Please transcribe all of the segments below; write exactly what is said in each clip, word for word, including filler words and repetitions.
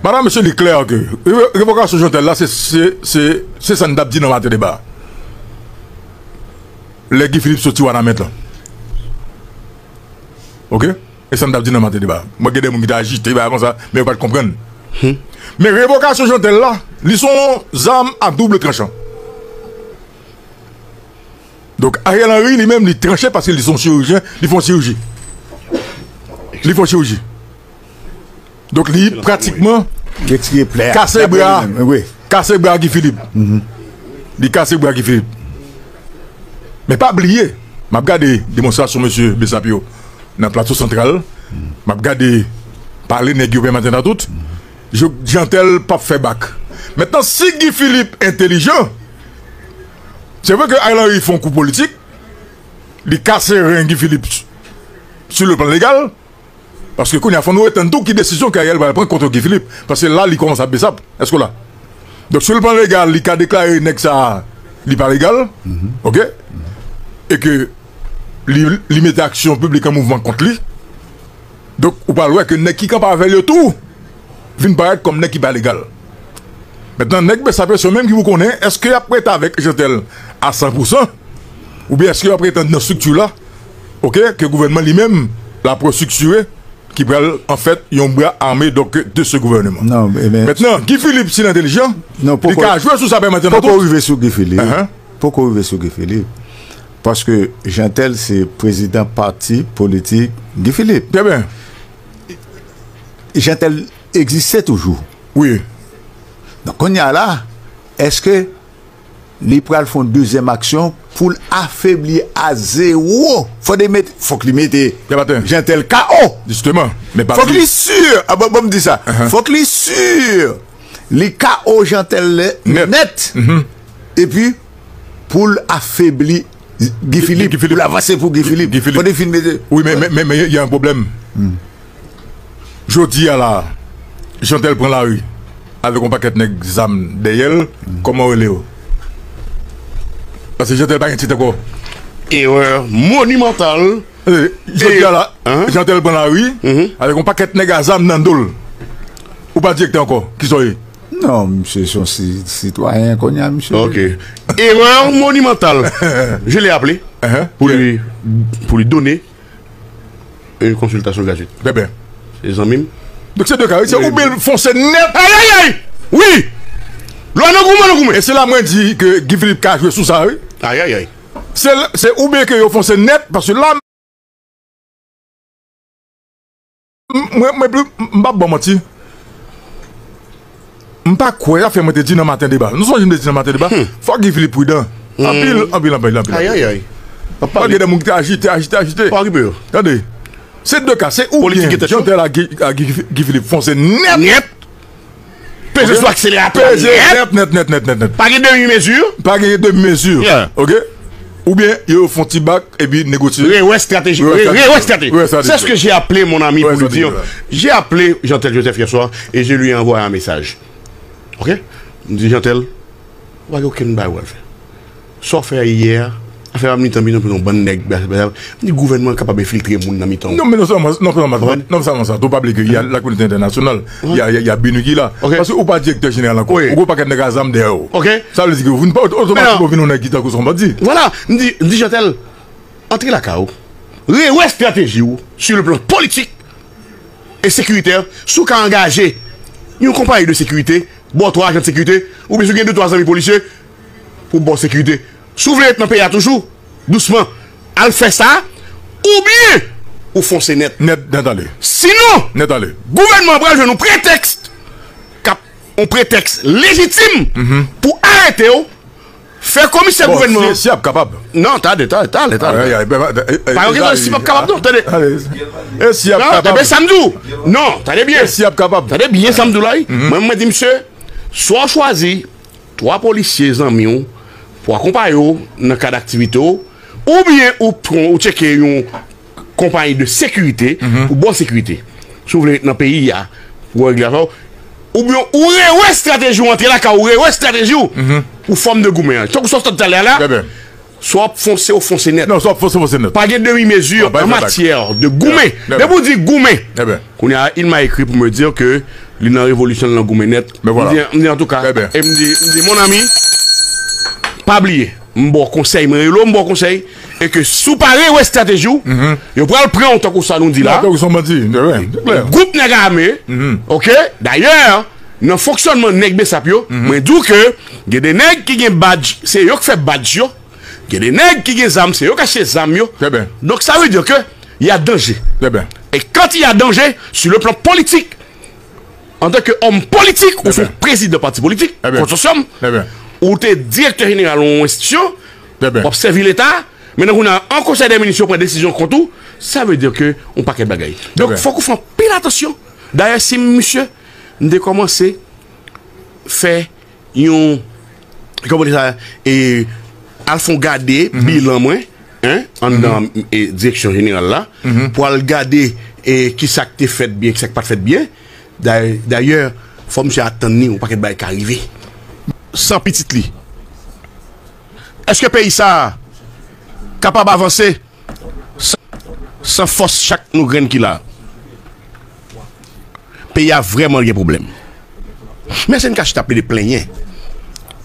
Madanm, mesye, li klè ke re- revokasyon Jeantel la, se, se, se, se sa n t ap di nan maten deba. Lè Guy Philippe soti Wanament lan. Oke? E sa n t ap di nan maten deba. Mwen gen de moun ki te ajite, bagay konsa, men yo pa t konprann. Men revokasyon Jeantel la, li se yon zam a double tranchan. Donk, Ariel Henry, li menm, li tranche paske li se yon chirurjyen, li fè yon chiriji. Li fè yon chiriji. Donk, li pratikman kase bra, kase bra Guy Philippe. Li kase bra Guy Philippe. Men pa bliye, m ap gade demonstrasyon mesye Bessap yo nan Plato Santral. M ap gade pale nèg yo pèmaten nan tout. Jeantel p ap fè bak. Mentnan, si Guy Philippe entelijan, se vre ke Ariel Henry fè yon kou politik, li kase ren Guy Philippe sou le plan legal, paske kounye a fò nou retann tou ki desizyon ke Ariel pral pran kont Guy Philippe, paske la, li kòmanse ap Bessap. Èske w la? Donk, sou le plan legal, li ka deklare nèg sa a, li pa legal, oke? E ke li, li mete aksyon piblik an mouvman kont li. Donk, ou pral wè ke nèg ki kanpe avè l yo tou vin parèt kòm nèg ki pa legal. Mentnan, nèg Bessap yo, se yo menm ki pou konnen, èske y ap rete avèk Jeantel a san pou san, oubyen èske y ap rete nan estrikti la, oke, ke gouvènman li menm l ap restriktire, ki pral, an fèt, yon bra ame, donk, de se gouvènman. Non, men, men, mentnan, Guy Philippe, si l entelijan, non, li poko, ka jwe sou sa pèmaten nan poko tout. Rive sou Guy Philippe. Poko rive sou Guy Philippe. Paske Jeantel se prezidan pati politik Guy Philippe. Trè byen. Jeantel egziste toujou. Wi. Donk, kounye a la, èske li pral fè yon dezyèm aksyon pou l afebli a zewo? Fò li mete, fòk li mete Jeantel K O. Jisteman. Men pa bliye. Fòk li si. A, bon, bon, m di sa. Fòk li si. Li K O Jeantel nèt. Epi, pou l afebli Guy Philippe, pou l avanse pou Guy Philippe. Fò li fin mete. Wi, men, men, men, men, y a un problème. Jodi a la, Jeantel pran lari avèk yon pakèt nèg zam dèyè l, kòman w rele yo? Paske Jeantel pa gen tit ankò. Erè monimantal. Jodi a la, Jeantel pran lari avèk yon pakèt nèg a zam nan do l. Ou pa direktè ankò, kisa w ye? Non, misye se yon si- sitwayen kounye a, misye. Ok. Erè monimantal. Je l'ai appelé pou li, pou li done yon konsiltasyon gratwit. Trè byen. Se zanmi m. Donk se de ka, wi, se oubyen l fonse nèt. Ayayay! Wi! Lò nan goumen, nan goumen. E se la mwen di ke Guy Philippe ka jwe sou sa, wi. Ayayay. Se, se oubyen ke yo fonse nèt, paske la, m- mwen, mwen, pli- m p ap ba w manti. M pa kwè, afè mwen te di nan maten deba. Nou sonje m te di nan maten deba, fòk Guy Philippe pridan. Anpil, anpil, anpil, anpil. Ayayay. Pa gen de moun ki te ajite, ajite, ajite. Pa okipe yo. Tande. Se de ka, se oubyen Jeantel a Guy, a Guy, Guy Philippe fonse nèt. Nèt. Peze sou akseleratè a nèt. Nèt, nèt, nèt, nèt, nèt. Pa gen demi mezi. Pa gen demi mezi. Ok? Oubyen yo fè yon ti bak epi negosye. Rewè estrateji. Rewè estrateji. C'est ce que j'ai appelé mon ami pour lui dire. J'ai appelé Jeantel Joseph hier soir et je lui ai envoyé un message. Ok? M di Jeantel, ou pa gen okenn bagay ou pral fè. Sa w fè yè a, afè pa militan, militan, yon bann nèg, m di gouvènman kapab enfiltre moun nan mitan w. Non, men non sèlman, non sèlman, non sèlman sa, tou pa bliye ke y a la kominote entènasyonal, y a, y a, y a BINUH ki la. Paske ou pa direktè jeneral ankò, ou gen yon pakèt nèg a zam dèyè w. Sa vle di ke ou vin pa otomatikman ou vin yon nèg ki tankou se yon bandi. Vwala, m di, m di Jeantel, antre lakay ou, rewè estrateji w sur le plan politique et sécuritaire, si w ka angaje yon konpayi de sekirite, ba w twa ajan de sekirite, oubyen si w gen de twa zanmi polisye, pou ba w sekirite. Si w vle ret nan peyi a toujou, dousman, al fè sa, oubyen ou fonse nèt. Nèt, nèt ale. Sinon, nèt ale. Gouvènman an pral jwenn yon pretèks, k ap, yon pretèks lejitim pou arete w, fè komisè gouvènman an. Si, si y ap kapab. Non, tande, tande, tande, tande. Pa gen kesyon si p ap kapab, non, tande. E si y ap kapab. Tande sa m di w. Non, tande byen. E si y ap kapab. Tande byen sa m di w la, wi. Mwen, mwen di misye, swa w chwazi twa polisye zanmi w pou akonpaye w nan kad aktivite w, oubyen ou pran, ou tcheke yon konpayi de sekirite pou ba w sekirite. Si w vle ret nan peyi a, pou w regle afè w, oubyen ou rewè estrateji w, antre lakay ou, rewè estrateji w pou fòm de goumen an. Tankou sa w sot talè a la, swa w ap fonse, ou fonse nèt. Non, swa w ap fonse, fonse nèt. Pa gen demi mezi an matyè de goumen. Depi w di goumen, kounye a, il m'a écrit pour me dire que Li nan revolisyon, li nan goumen nèt. M di, m di antouka, e m di, m di, mon ami, pa bliye, m ba w konsèy, mwen rele w, m ba w konsèy, e ke si w pa rewe estrateji w, yo pral pran w tankou sa nou di la. Gwoup nèg ame, oke? Dayè, nan fonksyònman nèg Besap yo, mwen di w ke gen de nèg ki gen badj, se yo k fè badj yo. Gen de nèg ki gen zam, se yo k achte zam yo. Donk, sa vle di ke y a danje. E quand il y a danger, sur le plan politique, antanke òm politik, ou se prezidan pati politik, konsosyòm, ou te direktè jeneral yon enstitisyon, w ap sèvi Leta, men nan kounye a, an konsèy dè minis, yo pran desizyon kont ou, sa vle di ke yon pakèt bagay. Donk, fòk ou fè anpil atansyon. Dayè, si m misye, m te kòmanse fè yon, kòman di sa, e, al fè yon gade bilan mwen, en, anndan, e, direksyon jeneral la, pou al gade, e, ki sa k te fèt byen, ki sa k pa t fèt byen. Day-, dayè, fò misye atann ni, yon pakèt bagay ka rive. San pitit li. Èske peyi sa a kapab avanse san, san fòs chak nou grenn ki la? Peyi a vrèman gen pwoblèm. Men èske n ka chita plede plenyen?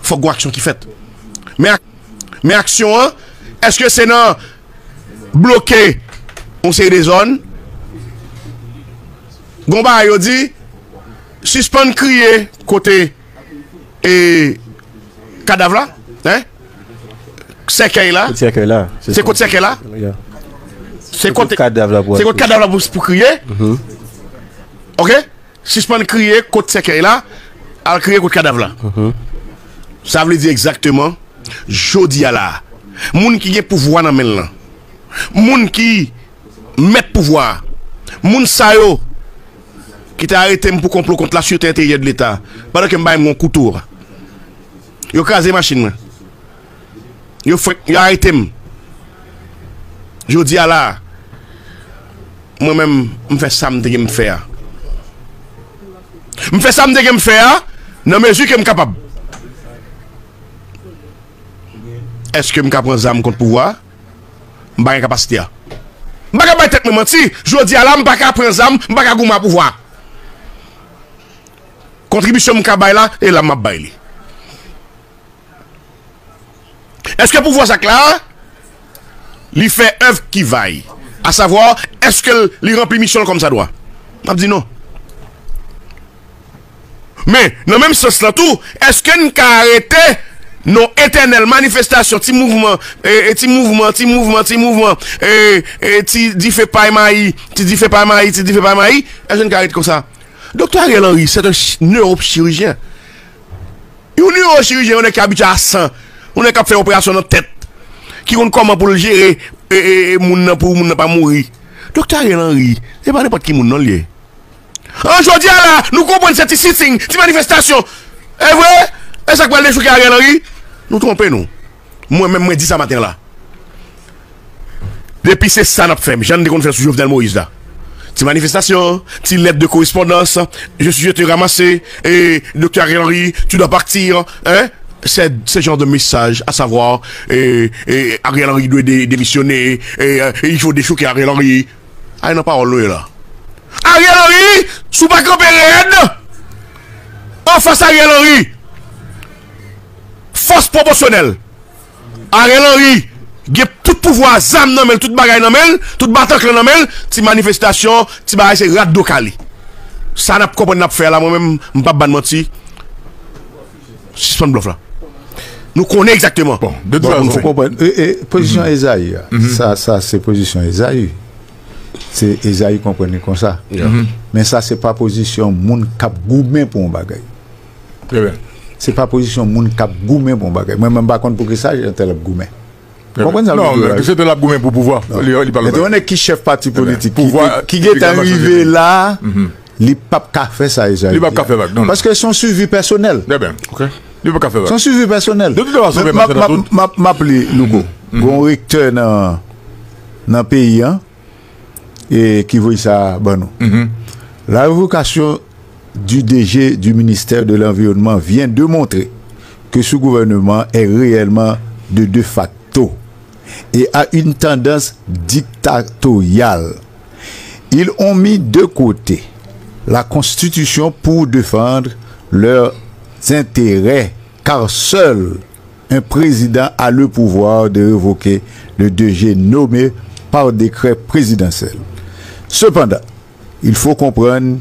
Fòk gon aksyon ki fèt. Men ak-, men aksyon an, èske se nan bloke yon seri de zòn? Gon bagay yo di, sispann kriye kote e kadav la, en? Sèkèy la. Kot sèkèy la? Se kot sèkèy la? Se kot kadav la pou, se kot kadav la pou, pou kriye. Oke? Sispann kriye kot sèkèy la, al kriye kot kadav la. Sa vle di egzakteman, jodi a la, moun ki gen pouvwa nan men l lan, moun ki mèt pouvwa a, moun sa yo ki te arete m pou konplo kont la sûreté intérieure de l'État, pandan ke m bay m yon kouto, yo kraze machin mwen. Yo fwenk, yo arete m. Jodi a la, mwen menm, m fè sa m te gen m fè a. M fè sa m te gen m fè a, nan mezi ke m kapab. Èske m ka pran zam kont pouvwa a? M pa gen kapasite a. M pa ka bay tèt mwen manti. Jodi a la, m pa ka pran zam, m pa ka goumen a pouvwa. Kontribisyon m ka bay la, e la m ap bay li. Èske pouvwa sa k la a, li fè èv ki va y? A savwa, èske l, li ranpli misyon l kòmsadwa? M ap di non. Men, nan menm sans lan tou, èske n ka arete nan etènèl manifestasyon, ti mouvman, e, e, ti mouvman, ti mouvman, ti mouvman, e, e, ti dife pay mayi, ti dife pay mayi, ti dife pay mayi, èske n ka arete konsa? Doktè Ariel Henry, se yon ch-, newochirijyen. Yon newochirijyen, yon nèg ki abitye a san, yon nèg k ap fè operasyon nan tèt, ki konn kòman pou l jere, e, e, e, moun nan pou moun nan pa mouri. Doktè Ariel Henry, se pa nenpòt ki moun non l ye. An jodi a la, nou konprann se ti sitting, ti manifestasyon. E vre? E sa k pral dechouke Ariel Henry? Nou twonpe nou. Mwen menm, mwen di sa maten an la. Depi se sa n ap fè, jan n te konn fè sou Jovenel Moïse la. Ti manifestasyon, ti lettre de correspondance, je suis, je te ramasse, et docteur Ariel Henry, tu dois partir, hein? C'est ce genre de message, à savoir, et, et Ariel Henry doit dé-, démissionner, et, euh, et il faut déchouquer Ariel Henry. Ay nan pawòl nou ye la. Ariel Henry, si w pa kanpe rèd anfas Ariel Henry, fòs pwopòsyonèl. Ariel Henry gen tout pouvwa, zam nan men l, tout bagay nan men l, tout batanklan nan men l, ti manifestasyon, ti bagay se rat do kale. Sa n ap konprann n ap fè a la, mwen menm, m p ap bann manti. Sispann blòf la. Nou konnen egzakteman. Bon, de tout fason, nou konprann. E, e, pozisyon Ezayi a. Sa, sa se pozisyon Ezayi. Se Ezayi konprann li konsa. Men sa se pa pozisyon moun k ap goumen pou yon bagay. Se pa pozisyon moun k ap goumen pou yon bagay. Mwen menm, m pa konn poukisa Jean Tel ap goumen. Konprann sa m vle di w la? Non, men se te l ap goumen pou pouvwa. Li, li pa lòt bagay. Yon nèg ki chèf pati politik, ki, ki gentan rive la, li p ap ka fè sa Ezayi di a. Li p ap ka fè vag, non, non. Paske se yon swivi pèsonèl. Li p ap ka fè vag. Se yon swivi pèsonèl. De tout fason, m ap, m ap, m ap, m ap li, Louko. Gon rektè nan, nan peyi a, e ki voye sa ban nou. La révocation du D G du ministère de l'Environnement vient de montrer que ce gouvernement est réellement de, de facto et a une tendance dictatoriale. Ils ont mis de côté la Constitution pour défendre leurs intérêts, car seul un président a le pouvoir de révoquer le D G nommé par décret présidentiel. Cependant, il faut comprendre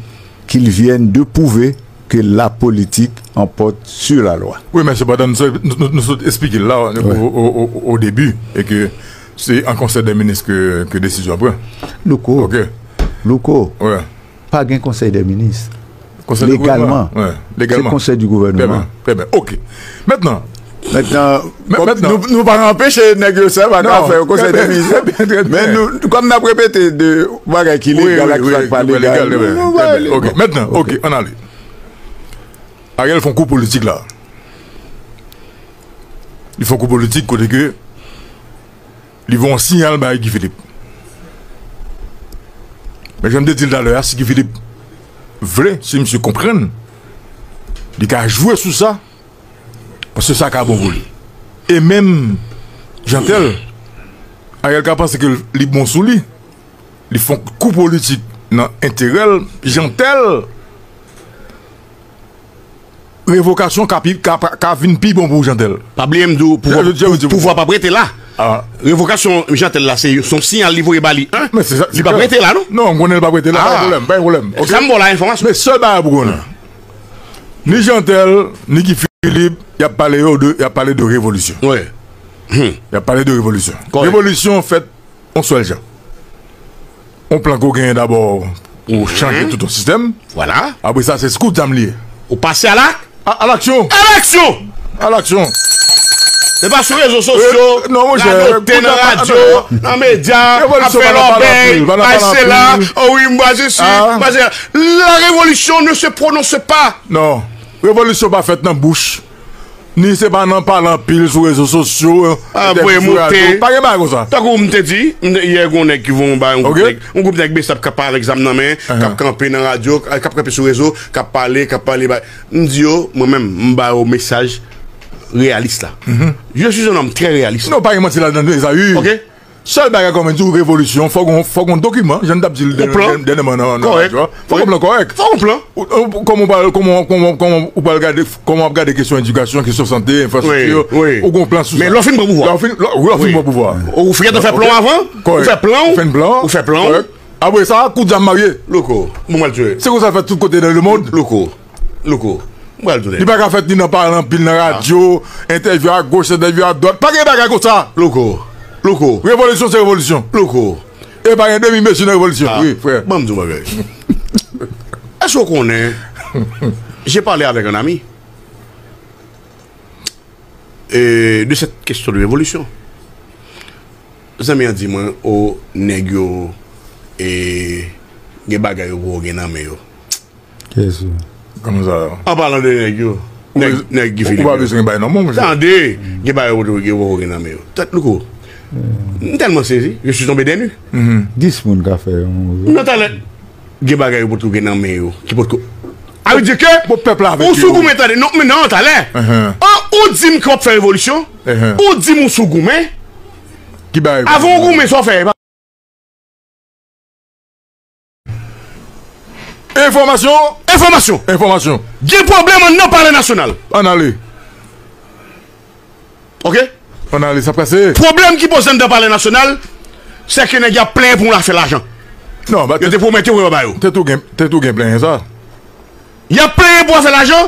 qu'ils viennent de prouver que la politique emporte sur la loi. Wi, men sepandan, nou, nou, nou, nou sot esplike l la, o, o, o, o debi, e ke se an konsèy dè minis ke, ke desizyon an pran. Louko, Louko, pa gen konsèy dè minis. Legalman, se konsèy di gouvènman. Trè byen, trè byen. Ok. Mentnan, mentnan, nou, nou pa anpeche nèg yo sa, pa ka fè yo konsèy dè minis. Men nou, kòm n ap repete de bagay ki legal ak sa k pa legal, nou, nou va ale. Ok, mentnan, ok, ann ale. Ariel fè yon kou politik la. Li fè yon kou politik kote ke li voye yon siyal bay Guy Philippe. Men jan m te di l talè a, si Guy Philippe vle, si misye konprann, li ka jwe sou sa, paske sa ka bon pou li. E menm Jeantel, Ariel ka panse ke li bon sou li. Li fè yon kou politik nan enterè l. Jeantel, revokasyon ka, pi, ka, ka vin pi bon pou Jeantel. Pa bliye m di w, pouvwa, pouvwa p ap rete la. Revokasyon Jeantel la, se yon siyal li voye ba li. Li p ap rete la, non? Non, m konnen li p ap rete la, pa gen pwoblèm, pa gen pwoblèm. Sa m ba w la enfòmasyon. Men sèl bagay pou konnen. Ni Jeantel, ni Guy Philippe, y ap pale yo de, y ap pale de revolisyon. Y ap pale de revolisyon. Revolisyon fèt yon sèl jan. Yon plan ke w genyen dabò pou chanje tout yon sistèm. Vwala. Apre sa, se kou dam li ye. Ou pase a la? A, a laksyon. A laksyon! A laksyon. Se pa sou rezo sosyo, nan note, nan radyo, nan medya, ap fè lòbèy, bay sela, o wi, m pase si, m pase la. La révolution ne se prononce pas. Non. Revolisyon pa fèt nan bouch. Ni se pa nan pale anpil sou rezo sosyo, entèvyou sou radyo. Pa gen bagay konsa. Tankou m te di, m te, yè, gen yon nèg ki voye yon bagay, yon gwoup nèg, yon gwoup nèg besap k ap pale avèk zam nan men, k ap kanpe nan radyo, k ap kanpe sou rezo, k ap pale, k ap pale, bay. M di yo, mwen menm, m ba yo mesaj reyalis la. Je suis un homme très réaliste. Non, pa gen manti ladan, Ezayi. Ok? Sèl bagay kòm di w revolisyon, fò gon, fò gon dokiman, jan n t ap di l dènyèman nan, nan radyo a. Fò gon plan kòrèk. Fò gon plan. Kòman w pral, kòman, kòman, kòman ou pral gade, kòman w ap gade kesyon edikasyon, kesyon sante, enfrastrikti, ou gon plan sou sa. Men lè w fin pran pouvwa. Lè w fin, lè w fin pran pouvwa. Ou fè plan avan, ou fè plan, ou fè plan, ou fè plan. Apre sa, kou dam marye. Louko, bon, m al tire. Se konsa l fèt tout kote nan lemonn. Louko. Louko, m pral tounen. Li pa ka fèt ni nan pale anpil nan radyo, entèvyou agoch, entèvyou adwat. Pa gen bagay konsa. Louko, Louko. Revolisyon se revolisyon. Louko. E pa gen demi mezi nan revolisyon. Wi, frè. Ban m di w bagay. Èske w konnen, j'ai parlé avec un ami, euh, de cette question de révolution. Zanmi an di mwen, o, nèg yo, e, gen bagay yo poko gen nan men yo. Kiyès yo? Kòman sa? An palan de nèg yo. Nèg, nèg Guy Philippe yo. Ou pa bezwen bay non, monchè. Tande, gen bagay yo poko gen nan men yo. Tande, Louko. M tèlman sezi, je suis tombé des nues. Dis moun ka fè yon. Non, talè. Gen bagay yo poko gen nan men yo, ki poko. A vle di ke ou sou goumen, tande. Non, men non, talè. An, ou di m ke w ap fè revolisyon. Ou di m ou sou goumen. Avan w goumen, sa w fè? Enfòmasyon. Enfòmasyon. Enfòmasyon. Gen pwoblèm anndan Palè Nasyonal. Ann ale. Ok? Ann ale, sa prese. Pwoblèm ki poze anndan Palè Nasyonal, se ke nèg y ap plenyen pou yon afè lajan. Non, yo te pwomèt yo pou yo ba yo. Te tou gen, te tou gen plenyen sa. Y ap plenyen pou afè lajan.